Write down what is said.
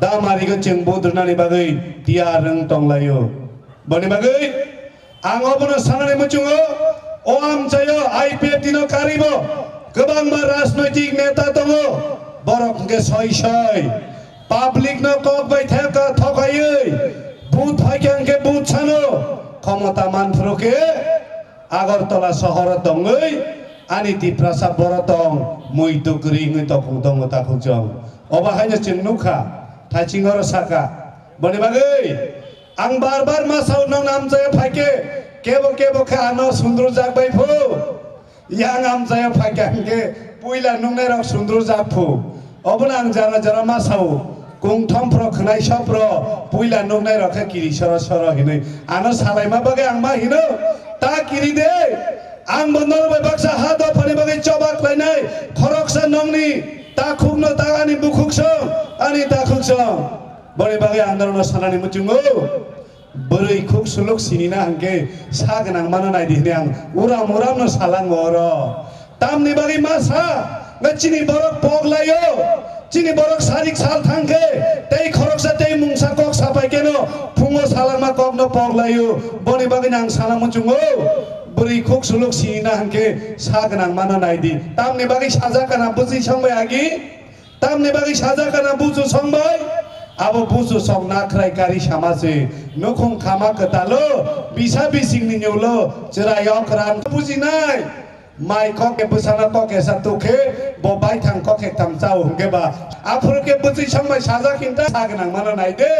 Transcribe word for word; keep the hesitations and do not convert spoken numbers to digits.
Damarigo chwng budrwnani bagwi tiyar wng tonglaio. Boni bagwi ang obono sanani muchungo, o amchaio I P F T no karibo kwbangma rajnoitik neta tongo, borok hwnkhe soi soi public no kok bai theka thokaiwi, vote phaikha hwnkhe vote sano, khomota manphuru khe Agartala sohoro tongwi ani Tiprasa boro tong mui dukri wngwi tokong tongo takhukjong. Obo haino chwng nukha, thaiching oro saka. Boni bagwi ang bar bar ma sao, nong amchaio phaikhe kebo kebo khe ano sundrujak bai phu. Yang amchaio phaikha hwnkhe puila nuknairok sundrujak phu. Obono ang jara jara ma sao, kungthom pro khwnai sopro puila nuknairok khe kiri soro soro hinwi. Ano salaima bagwi ang ma hino, ta kiri de. Ang bo nol bai baksa ha dophani bagwi choba khlainai, khoroksa nongni takhukno ta ani bukhuk song, ani takhuk song. Boni bagwi ang norokno sanani muchungo. Bwrwi khuk suluk sinina hwnkhe sa gwnang mano naidi hwnwi ang uram uramno salango oro. Tamni bagwi ma sa, nga chini borok pok laio, chini borok sarik sal thangkhe tei khoroksa tei mungsa kok sapai keno phungo salangma kokno pok laio. Boni bagwi ang sana muchungo, bwrwi khuk suluk sinina hwnkhe sa gwnang mano naidi. Tamni bagwi sajak kana bwswi songbai agi? Tamni bagwi sajak kana buchu songbai? Abo buchu song nakhrai kari sama se. Nukhung khama kwtalo, bisa bisingni nyulo, chwrai okran bujinai. Mai kok ke bwsana kok kesa tukhe, bo baithang kok ektam chao hwnkhe ba. Aphuru khe bwchwi songbai sajak hinta sa gwnang mano nai de.